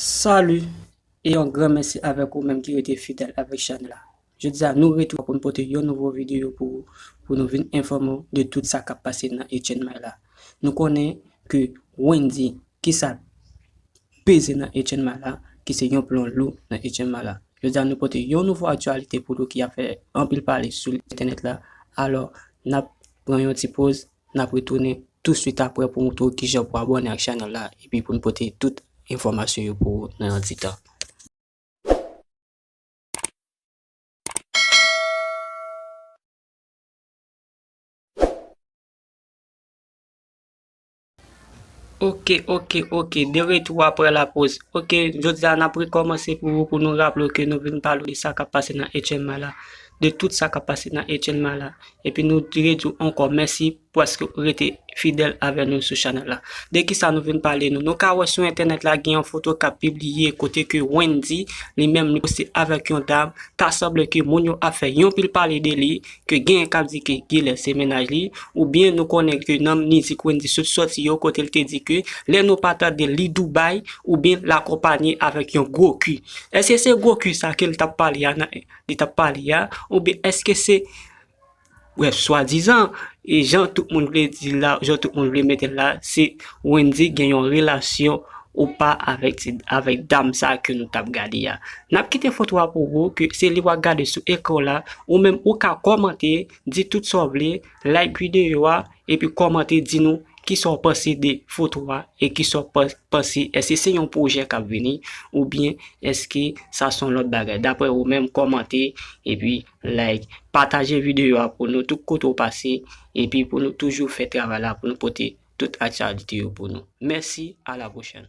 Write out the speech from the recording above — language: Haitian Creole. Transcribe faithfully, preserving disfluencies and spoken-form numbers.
Salut, e yon gran mèsi avèk ou menm ki rete fidèl avèk chanèl la. Jodi a, nou retounen pou n pote yon nouvo videyo pou ou, pou nou vin enfòme w de tout sa k ap pase nan H N M I la. Nou konnen ke Wendyy, ki sa peze nan H N M I la, ki se yon plon lou nan H N M I la. Jodi a, nou pote yon nouvo aktyalite pou nou ki ap fè anpil pale sou entènèt la. Alò, n ap pran yon ti poz, n ap retounen touswit apre pou montre w kijan pou abòne ak chanèl la, epi pou n pote tout enfòmasyon yo pou ou nan yon ti tan. Ok, ok, ok. De retou apre lapoz. Ok, jodi a n ap rekòmanse pou ou, pou nou raple w ke nou vin pale w de sa k ap pase nan H N M I la, de tout sa k ap pase nan H N M I la. Epi nou redi w ankò mèsi paske w rete fidèl avè nou sou chanèl la. De ki sa nou vin pale nou? Nou ka wè sou entènèt la gen yon foto k ap pibliye kote ke Wendyy li menm li poste avèk yon dam. Ta sanble ke moun yo ap fè yon pil pale de li, ke genyen k ap di ke genlè se mennaj li, oubyen nou konnen ke nan mizik Wendyy sot sòti yo kote l te di ke lè nou pa tande li Dubai oubyen l akonpanye avèk yon gwo ki. Èske se gwo ki sa ke l t ap pale a nan, li t ap pale a, oubyen èske se, brèf, swadizan, e jan tout moun vle di la, jan tout moun vle mete l la, se Wendyy gen yon relasyon ou pa avèk ti, avèk dam sa ke nou t ap gade a. N ap kite foto a pou ou, ke se li w ap gade sou ekran w la, ou menm ou ka kòmante, di tout sa w vle, like videyo a, epi kòmante, di nou kisa w panse de foto a, e kisa w pan-, panse, èske se yon pwojè k ap vini, oubyen èske sa se yon lòt bagay? Daprè ou menm, kòmante, epi like, pataje videyo a pou nou tout kote w pase, epi pou nou toujou fè travay la, pou nou pote tout aktyalite yo pou nou. Mèsi, a la pwochèn.